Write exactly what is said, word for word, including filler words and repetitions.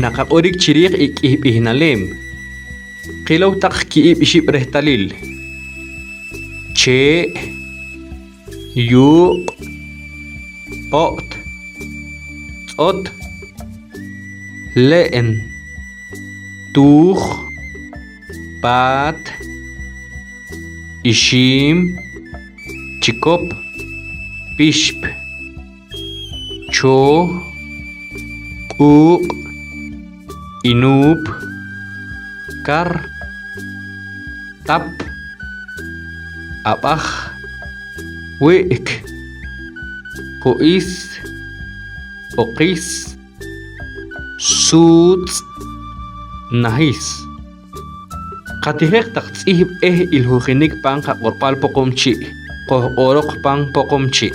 Naqaq'orik chi riij i k'ih b'ihnaleem. Qilow taq ki'ib' ixib' rehtalil: chee', yuuq', po't, tz'ot, le'n, tuuj, paat, ixiim, chikop, pixp, chooh, q'uuq', inuup, kar, tap, ab'aj, wi'k, ju'is, oqis, suutz', nahis. Qatijej taq tz'ihb' eh ilhujinik pan qaq'orb'al Poqomchi'. Qojq'oroq pan Poqomchi'.